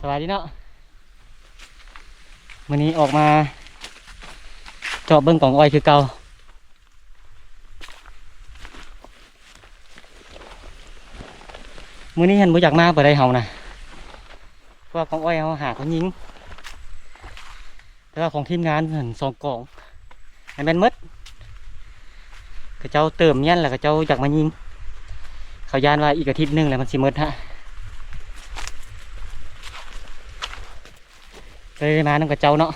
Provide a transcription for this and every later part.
ສະບາຍດີເນາະ ມື້ນີ້ອອກມາເຈາະເບິ່ງກອງອ້ອຍຄືເກົ່າ. ມື້ນີ້ຫັ້ນບໍ່ຢາກມາປານໃດເຮົານະ ເພາະວ່າກອງອ້ອຍເຮົາຫາເຂົາຍິງ ແຕ່ວ່າຂອງທີມງານຫັ້ນສອງກອງ ໃຫ້ແມ່ນໝົດ ເຂົາເຈົ້າເຕີມມ້ຽນແລ້ວ ເຂົາເຈົ້າຢາກມາຍິງ ເຂົາຢ້ານວ່າອີກອາທິດໜຶ່ງແລ້ວມັນຊິໝົດຮະ ເລີຍໄດ້ມານຳເຂົາເຈົ້າເນາະ.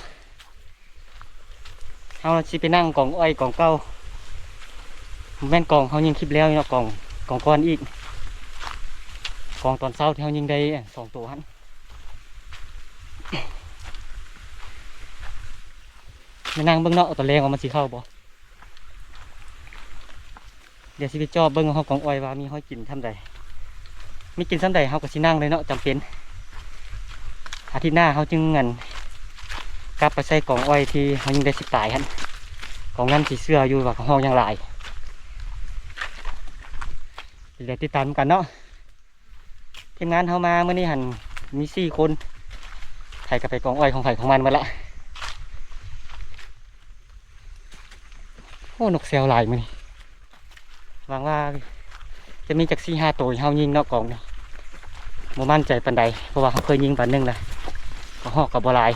ເຮົາຊິໄປນັ່ງກອງອ້ອຍກອງເກົ່າ ບໍ່ແມ່ນກອງເຮົາຍິງຄລິບແລ້ວເນາະ ກອງ ກອງກ່ອນອີກ ກອງຕອນເຊົ້າທີ່ເຮົາຍິງໄດ້ສອງໂຕຫັ້ນ ມານັ່ງເບິ່ງເນາະ ຕອນແລງວ່າມັນຊິເຂົ້າບໍ່. ດຽວຊິໄປເຈາະເບິ່ງຮອດກອງອ້ອຍວ່າມີຫອຍກິນຊ່ຳໃດ ມີກິນຊ່ຳໃດເຮົາກໍຊິນັ່ງເລີຍເນາະ ຈຳເປັນ. ອາທິດໜ້າເຮົາຈຶ່ງ ອັນ ກັບໄປໃສ່ກອງອ້ອຍທີ່ເຮົາຍິງໄດ້ສິບປາຍຫັ້ນ ກອງນັ້ນຊິເຊື່ອຢູ່ວ່າເຂົາຮ້ອງຢ່າງຫຼາຍ. ດຽວຕິດຕາມນຳກັນເນາະ. ທີມງານເຮົາມາມື້ນີ້ຫັ້ນມີສີ່ຄົນ ໃຜກໍໄປກອງອ້ອຍຂອງໃຜຂອງມັນໝົດລະ. ໂອ້ ນົກແຊວຫຼາຍມື້ນີ້ ຫວັງວ່າຈະມີຈັກສີ່ຫ້າໂຕທີ່ເຮົາຍິງເນາະ ກອງນີ້ ບໍ່ໝັ້ນໃຈປານໃດ ເພາະວ່າເຮົາເຄີຍຍິງບາດໜຶ່ງແລ້ວ ກະຮອກກໍບໍ່ຫຼາຍ.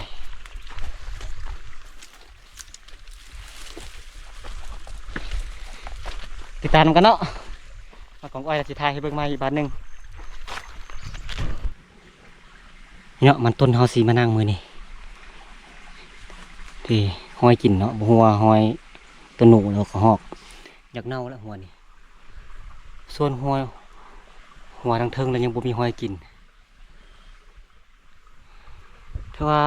ຕິດຕາມນຳກັນເນາະ ມາກອງອ້ອຍແລ້ວຊິຖ່າຍໃຫ້ເບິ່ງໃໝ່ອີກບາດໜຶ່ງ. ເນາະ ມັນຕົ້ນເຮົາຊິມານັ່ງມື້ນີ້ ທີ່ຫອຍກິນເນາະ ບໍ່ຮູ້ວ່າຫອຍໂຕໜູ ຫຼືວ່າກະຮອກ ຢາກເນົ່າແລ້ວຫົວນີ້ ສ່ວນຫົວ ຫົວທາງເທິງແລ້ວຍັງບໍ່ມີຫອຍກິນ. ຖືວ່າ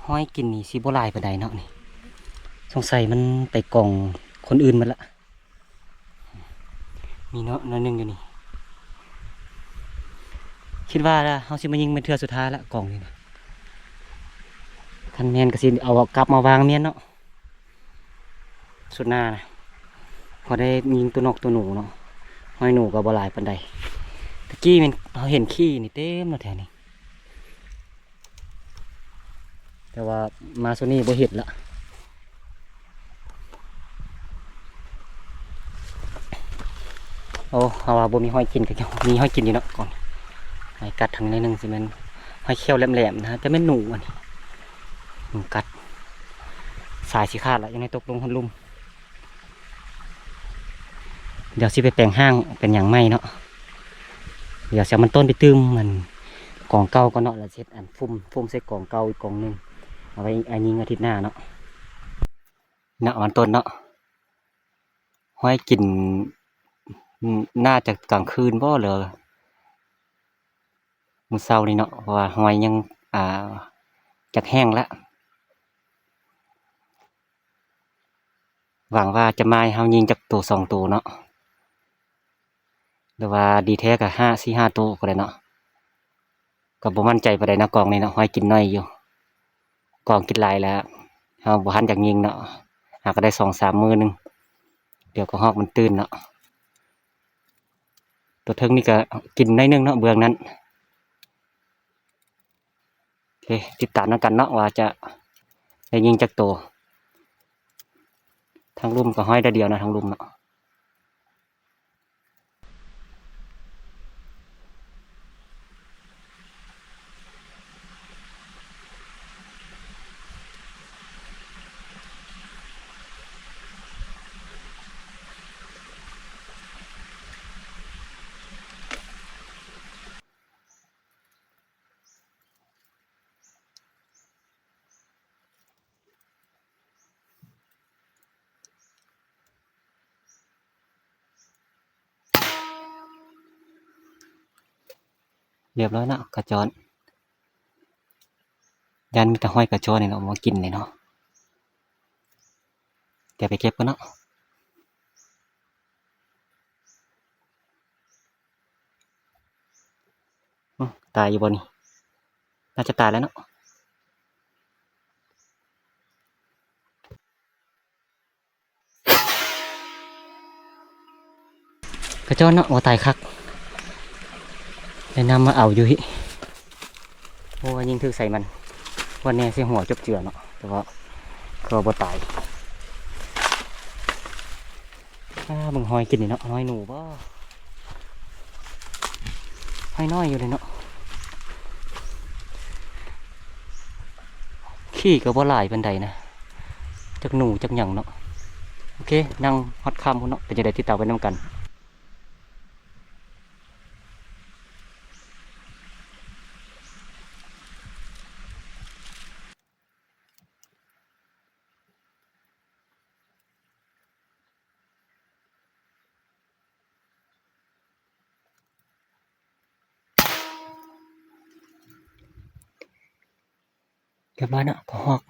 ຫອຍກິນນີ້ຊິບໍ່ຫຼາຍປານໃດເນາະນີ້ ສົງໄສມັນໄປກອງຄົນອື່ນໝົດລະ. ມີເນາະ ໜ້ອຍໜຶ່ງຢູ່ນີ້ ຄິດວ່າລະ ເຮົາຊິມາຍິງເປັນເທື່ອສຸດທ້າຍລະ ກອງນີ້ນະ ຄັນແມ່ນກໍຊິເອົາກັບມາວາງມ້ຽນເນາະ ສຸດໜ້ານະ ພໍໄດ້ຍິງໂຕນົກໂຕໜູເນາະ ຫອຍໜູກໍບໍ່ຫຼາຍປານໃດ. ຕະກີ້ແມ່ນເຮົາເຫັນຂີ້ນີ້ເຕັມເນາະແຖວນີ້ ແຕ່ວ່າມາຊ່ວງນີ້ບໍ່ເຫັນລະ. ໂອ້ ເຮົາວ່າບໍ່ມີຫອຍກິນ ກໍຍັງມີຫອຍກິນຢູ່ເນາະ ກ່ອນ ຫອຍກັດທາງໃນໜຶ່ງ ຊິແມ່ນຫອຍແຂ້ວແຫຼມໆ ນະ ຈະແມ່ນໜູອັນນີ້ ໜູກັດ ສາຍຊິຂາດລະ ຍັງໄດ້ຕົກລົງຮອດລຸ່ມ. ດຽວຊິໄປແປງຮ່າງເປັນຫຍັງໃໝ່ເນາະ ດຽວຊິເອົາມັນຕົ້ນໄປຕື່ມມັນກອງເກົ່າກ່ອນເນາະ ແລ້ວຊິເຮັດອັນຟຸມ ຟຸມໃສ່ກອງເກົ່າອີກກອງໜຶ່ງ ເອົາໄວ້ອາຍິງອາທິດໜ້າເນາະ. ເນາະ ມັນຕົ້ນເນາະ ຫອຍກິນ ໜ້າຈະກາງຄືນບໍ່ ຫຼືມື້ເຊົ້ານີ້ເນາະ ເພາະວ່າຫອຍຍັງ ອ່າ ຢາກແຫ້ງລະ. ຫວັງວ່າຈະມາໃຫ້ເຮົາຍິງຈັກໂຕສອງໂຕເນາະ ຫຼືວ່າດີແທ້ກໍຫ້າ ສີ່ຫ້າໂຕກໍໄດ້ເນາະ. ກໍບໍ່ໝັ້ນໃຈປານໃດເນາະ ກອງນີ້ເນາະ ຫອຍກິນໜ້ອຍຢູ່ ກອງກິນຫຼາຍແລ້ວ ເຮົາບໍ່ທັນຢາກຍິງເນາະ ຫາກໍໄດ້ສອງສາມມື້ໜຶ່ງ ດຽວກະຮອກມັນຕື່ນເນາະ. ຕົວເທິງນີ້ກໍກິນໜ້ອຍໜຶ່ງເນາະ ເບື້ອງນັ້ນ. ໂອເຄ ຕິດຕາມນຳກັນເນາະ ວ່າຈະໄດ້ຍິງຈັກໂຕ. ທາງລຸ່ມກໍຫອຍດຽວນະ ທາງລຸ່ມເນາະ. ຮຽບຮ້ອຍເນາະ ກະຈອນ ຢ້ານມີແຕ່ຫອຍກະຈອນນີ້ເນາະ ມາກິນນີ້ເນາະ. ດຽວໄປເກັບກ່ອນເນາະ. ອື ຕາຍຢູ່ບໍ່ນີ້? ໜ້າຈະຕາຍແລ້ວເນາະ. ກະຈອນເນາະ ວ່າຕາຍຄັກ ແນະນຳມາເອົາຢູ່ພີ້. ໂອ້ຍ ຍິງຖືກໃສ່ມັນ ຄວນແນ່ໃສ່ຫົວຈົບເຈື່ອເນາະ ແຕ່ວ່າກໍບໍ່ຕາຍ. ອ່າ ເບິ່ງຮອຍກິນນີ້ເນາະ ຮອຍໜູບໍ່? ຮອຍນ້ອຍຢູ່ເດເນາະ ຂີ້ກໍບໍ່ຫຼາຍປານໃດນະ ຈັກໜູຈັກຫຍັງເນາະ. ໂອເຄ ນັ່ງຮອດຄ່ຳພຸ້ນເນາະ ເປັນຈັ່ງໃດຕິດຕາມໄປນຳກັນ. ຮຽບຮ້ອຍເນາະ ກະຮອກ.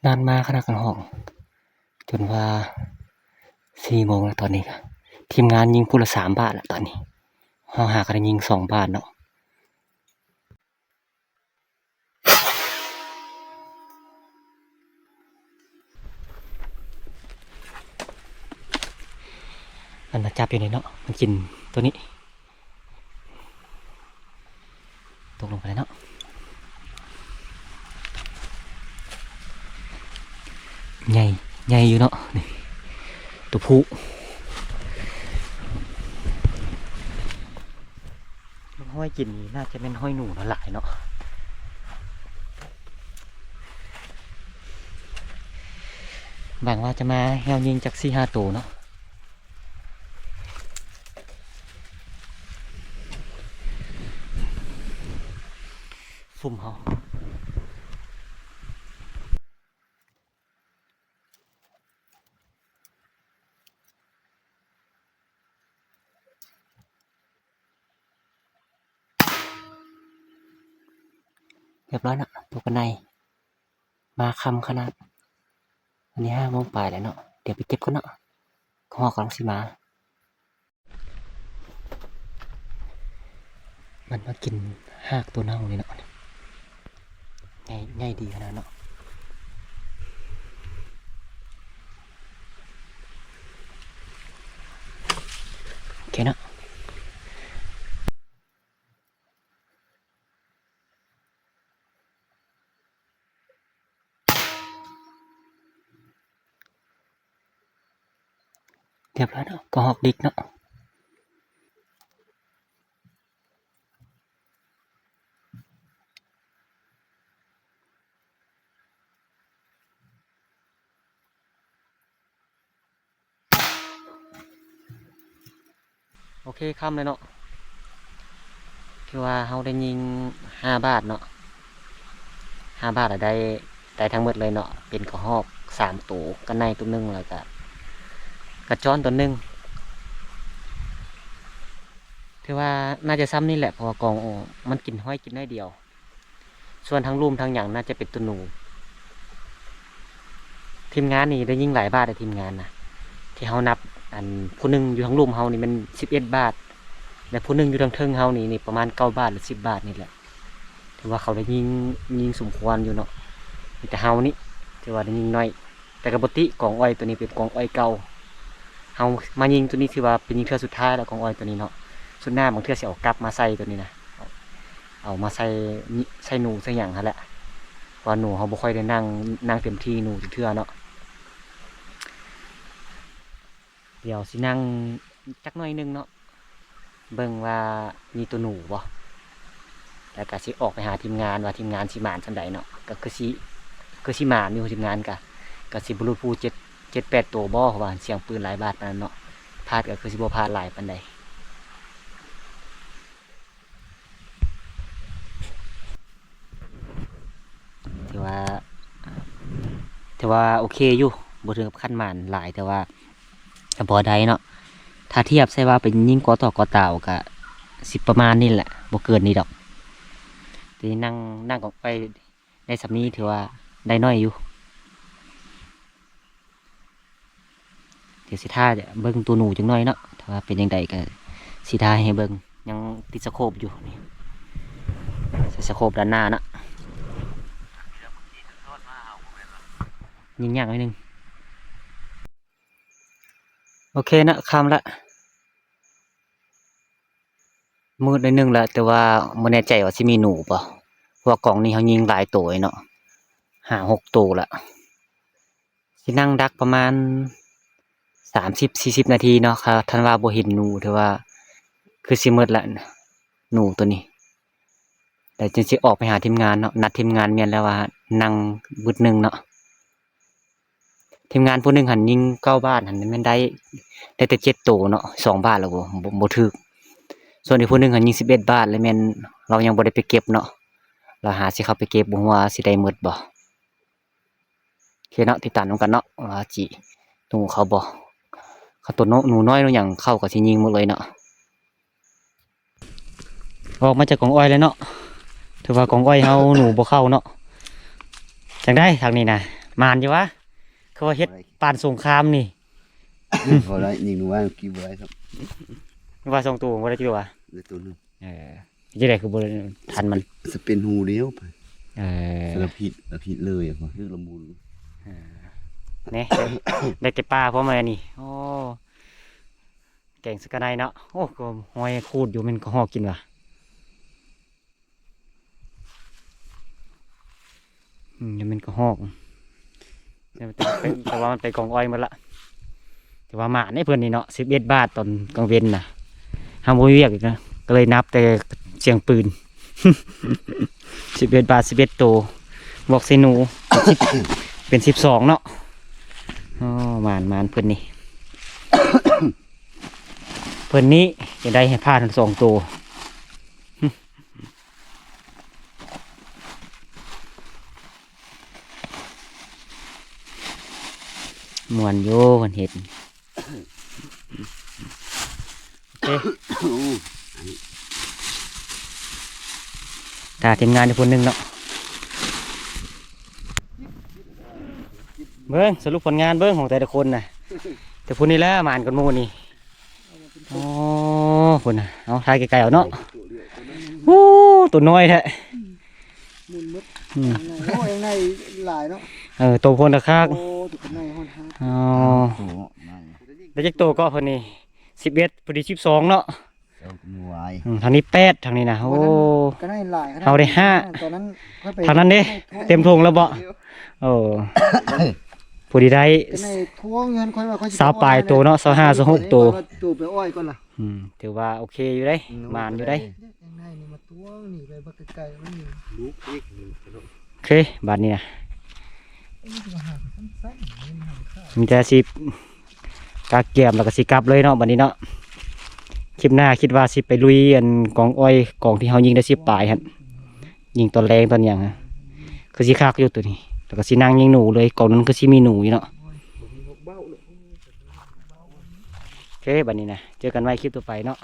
ນານມາຂະໜາດກະຮອກ ຈົນວ່າສີ່ໂມງແລ້ວຕອນນີ້. ທີມງານຍິງຜູ້ລະສາມບາດແລ້ວຕອນນີ້ ເຮົາຫາກະໄດ້ຍິງສອງບາດເນາະ. ມັນມາຈັບຢູ່ນີ້ເນາະ ມັນກິນໂຕນີ້ ຕົກລົງໄປແລ້ວເນາະ. ໃຫຍ່ ໃຫຍ່ຢູ່ເນາະ ນີ້ ໂຕຜູ້. ຮອຍກິນນີ້ໜ້າຈະແມ່ນຮອຍໜູຫຼາຍເນາະ ຫວັງວ່າຈະມາແຮວຍິງຈັກສີ່ຫ້າໂຕເນາະ. ຟຸມເຮົາ ຮຽບຮ້ອຍເນາະ ຕົກກັນໃນ ມາຄ່ຳຂະໜາດ. ອັນນີ້ຫ້າໂມງປາຍແລ້ວເນາະ ດຽວໄປເກັບກ່ອນເນາະ ກະຮອກກຳລັງຊິມາ. ມັນມາກິນຮາກໂຕເນົ່ານີ້ເນາະ ໃຫຍ່ ໃຫຍ່ດີຂະໜາດເນາະ. ໂອເຄເນາະ. ຮຽບຮ້ອຍເນາະ ກະຮອກດິກເນາະ. ໂອເຄ ຄ່ຳແລ້ວເນາະ ຄືວ່າເຮົາໄດ້ຍິງຫ້າບາດເນາະ ຫ້າບາດລະໄດ້ ໄດ້ທັງໝົດເລີຍເນາະ ເປັນກະຮອກສາມໂຕ ກັນໃນໂຕໜຶ່ງ ແລ້ວກະກະຈ້ອນໂຕໜຶ່ງ. ຖືວ່າໜ້າຈະຊ່ຳນີ້ແຫຼະ ເພາະວ່າກອງມັນກິນ ຮອຍກິນໜ້ອຍດຽວ. ສ່ວນທາງລຸ່ມທາງຫຍັງໜ້າຈະເປັນໂຕໜູ. ທີມງານນີ້ໄດ້ຍິງຫຼາຍບາດເດ້ ທີມງານນະ ທີ່ເຮົານັບ ອັນ ຜູ້ໜຶ່ງຢູ່ທາງລຸ່ມເຮົານີ້ແມ່ນສິບເອັດບາດ ແລະ ຜູ້ໜຶ່ງຢູ່ທາງເທິງເຮົານີ້ ນີ້ປະມານເກົ້າບາດ ຫຼື ສິບບາດນີ້ແຫຼະ. ຖືວ່າເຂົາໄດ້ຍິງ ຍິງສົມຄວນຢູ່ເນາະ ມີແຕ່ເຮົານີ້ຖືວ່າໄດ້ຍິງໜ້ອຍ. ແຕ່ກະບໍ່ຕິ ກອງອ້ອຍໂຕນີ້ເປັນກອງອ້ອຍເກົ່າ ເຮົາມາຍິງໂຕນີ້ຖືວ່າເປັນຍິງເທື່ອສຸດທ້າຍແລ້ວ ກອງອ້ອຍໂຕນີ້ເນາະ. ຊຸດໜ້າບາງເທື່ອຊິເອົາກັບມາໃສ່ໂຕນີ້ນະ ເອົາມາໃສ່ ໃສ່ໜູໃສ່ຫຍັງຫັ້ນແຫຼະ ເພາະວ່າໜູເຮົາບໍ່ຄ່ອຍໄດ້ນັ່ງ ນັ່ງເຕັມທີ່ໜູຈັກເທື່ອເນາະ. ດຽວຊິນັ່ງຈັກໜ້ອຍໜຶ່ງເນາະ ເບິ່ງວ່າມີໂຕໜູບໍ່ ແລ້ວກະຊິອອກໄປຫາທີມງານວ່າທີມງານຊິໝານສ່ຳໃດເນາະ. ກະຄືຊິ ຄືຊິໝານຢູ່ ທີມງານກະ ກະຊິບໍ່ຫຼຸດຜູ້ເຈັດ ເຈັດແປດໂຕບໍ່ ເພາະວ່າສຽງປືນຫຼາຍບາດປານນັ້ນເນາະ. ພາດກະຄືຊິບໍ່ພາດຫຼາຍປານໃດ. ຖືວ່າ ຖືວ່າໂອເຄຢູ່ ບໍ່ເຖິງກັບຂັ້ນໝານຫຼາຍ ແຕ່ວ່າກະພໍໄດ້ເນາະ. ຖ້າທຽບໃສ່ວ່າເປັນຍິງກໍຕໍ່ກໍຕາວ ກະຊິປະມານນີ້ແຫຼະ ບໍ່ເກີນນີ້ດອກ. ແຕ່ນັ່ງ ນັ່ງອອກໄປໄດ້ສ່ຳນີ້ ຖືວ່າໄດ້ໜ້ອຍຢູ່. ດຽວຊິຖ້າເບິ່ງໂຕໜູຈັກໜ້ອຍເນາະ ຖ້າວ່າເປັນຈັ່ງໃດກະຊິຖ່າຍໃຫ້ເບິ່ງ. ຍັງຕິດສະໂຄບຢູ່ ໃສ່ສະໂຄບດ້ານໜ້າເນາະ ຍິງຍາກໜ້ອຍໜຶ່ງ. ໂອເຄເນາະ ຄ່ຳລະ. ມືດໜ້ອຍໜຶ່ງລະ ແຕ່ວ່າບໍ່ແນ່ໃຈວ່າຊິມີໜູບໍ່ ເພາະວ່າກ່ອງນີ້ເຮົາຍິງຫຼາຍໂຕເນາະ ຫ້າຫົກໂຕລະ. ຊິນັ່ງດັກປະມານສາມສິບ ສີ່ສິບນາທີເນາະ ຖ້າ ຄັນວ່າບໍ່ເຫັນໜູ ຖືວ່າຄືຊິໝົດລະ ໜູໂຕນີ້. ແລ້ວຈຶ່ງຊິອອກໄປຫາທີມງານເນາະ ນັດທີມງານແມ່ນແລ້ວວ່ານັ່ງບຶດໜຶ່ງເນາະ. ທີມງານຜູ້ໜຶ່ງຫັ້ນຍິງເກົ້າບາດຫັ້ນແມ່ນໄດ້ ໄດ້ແຕ່ເຈັດໂຕເນາະ ສອງບາດແລ້ວບໍ່ ບໍ່ ບໍ່ຖືກ. ສ່ວນອີກຜູ້ໜຶ່ງຫັ້ນຍິງສິບເອັດບາດ ແລ້ວແມ່ນລາວຍັງບໍ່ໄດ້ໄປເກັບເນາະ ລາວຫາຊິເຂົ້າໄປເກັບ ບໍ່ຮູ້ວ່າຊິໄດ້ໝົດບໍ່. ໂອເຄເນາະ ຕິດຕາມນຳກັນເນາະ ວ່າຊິໜູເຂົ້າບໍ່. ຄັນໂຕໜູນ້ອຍໜູຫຍັງເຂົ້າກໍຊິຍິງໝົດເລີຍເນາະ. ອອກມາຈາກກອງອ້ອຍແລ້ວເນາະ ຖືວ່າກອງອ້ອຍເຮົາໜູບໍ່ເຂົ້າເນາະ. ຈັ່ງໃດທາງນີ້ນະ ໝານຢູ່ຫວາ? ຄືວ່າເຮັດປານສົງຄາມນີ້ ບໍ່ໄດ້ຍິງໜູວ່າກິນບໍ່ໄດ້ຄັບ ວ່າສອງໂຕບໍ່ໄດ້ຈັກໂຕຫວາ? ໄດ້ໂຕໜຶ່ງ. ເອີ ຈັ່ງໃດຄືບໍ່ໄດ້ທັນມັນ ສະເປັນຫູດຽວໄປ. ເອີ ລະຜິດ ລະຜິດເລີຍ ຄືລະມຸນ. ເອີ ນີ້ ໄດ້ແຕ່ປາພ້ອມອັນນີ້. ໂອ້ ແກງໃສ່ກະໄນເນາະ. ໂອ້ ກໍຫອຍຂູດຢູ່ ແມ່ນກະຮອກກິນຫວາ? ອືມ ຍັງແມ່ນກະຮອກ ແຕ່ ແຕ່ ແຕ່ວ່າມັນໄປກອງອ້ອຍໝົດລະ. ແຕ່ວ່າໝານເດ້ເພິ່ນນີ້ເນາະ ສິບເອັດບາດຕອນກາງເວັນນະ ເຮົາບໍ່ມີວຽກອີກນະ ກໍເລີຍນັບແຕ່ສຽງປືນ. ສິບເອັດບາດ ສິບເອັດໂຕ ບວກໃສ່ໜູ ເປັນສິບສອງເນາະ. ອໍ ໝານ ໝານເພິ່ນນີ້ ເພິ່ນນີ້ຈະໄດ້ໃຫ້ພາທັງສອງໂຕ. ມ່ວນຢູ່ເພິ່ນເຮັດ. ໂອເຄ ຖ້າທີມງານອີກຄົນໜຶ່ງເນາະ ເບິ່ງສະຫຼຸບຜົນງານເບິ່ງຂອງແຕ່ລະຄົນນະ. ແຕ່ຜູ້ນີ້ແຫຼະໝານກວ່າໝູ່ນີ້. ອໍ ພຸ້ນນະ ເອົາຖ່າຍໄກໆເອົາເນາະ. ໂອ້ ໂຕນ້ອຍແທ້ ໝຸ່ນໝົດ. ອືມ ໂອ້ ຍັງໃນຫຼາຍເນາະ. ເອີ ໂຕພຸ້ນລະຄັກ. ໂອ້ ໂຕໃນຮອດຫ້າ. ອໍ ໄດ້ຈັກໂຕເກາະເພິ່ນນີ້? ສິບເອັດ ພໍດີສິບສອງເນາະ. ອືມ ທາງນີ້ແປດ ທາງນີ້ນະ. ໂອ້ ກະໄດ້ຫຼາຍຂະໜາດ ເຮົາໄດ້ຫ້າ ຕອນນັ້ນຂ້ອຍໄປ ທາງນັ້ນເດ້ ເຕັມຖົງແລ້ວບໍ່? ໂອ້ ພໍດີໄດ້ ກະໄດ້ທົ່ວເງິນຂ້ອຍວ່າຂ້ອຍຊິ ຊາວປາຍໂຕເນາະ ຊາວຫ້າ ຊາວຫົກໂຕ. ໂຕໄປອ້ອຍກ່ອນລະ. ອືມ ຖືວ່າໂອເຄຢູ່ເດ້ ໝານຢູ່ເດ້. ຍັງໃນນີ້ມາຕົວງນີ້ໄປບັກໄກໆ ມັນນີ້ ລູກອີກ. ໂອເຄ ບາດນີ້ນະ ເອີ ມັນຊິມາຫາຊັ້ນໆ ມັນຫາຂ້າ ມີແຕ່ຊິ ກະກຽມແລ້ວກໍຊິກັບເລີຍເນາະ ບັດນີ້ເນາະ. ຄລິບໜ້າຄິດວ່າຊິໄປລຸຍອັນກອງອ້ອຍ ກອງທີ່ເຮົາຍິງໄດ້ສິບປາຍຫັ້ນ ຍິງຕອນແລງຕອນຫຍັງ ຄືຊິຄັກຢູ່ໂຕນີ້. ແລ້ວກໍຊິນັ່ງຍິງໜູເລີຍ ກອງນັ້ນຄືຊິມີໜູຢູ່ເນາະ. ໂອເຄ ບັດນີ້ນະ ເຈີກັນໃໝ່ຄລິບຕໍ່ໄປເນາະ.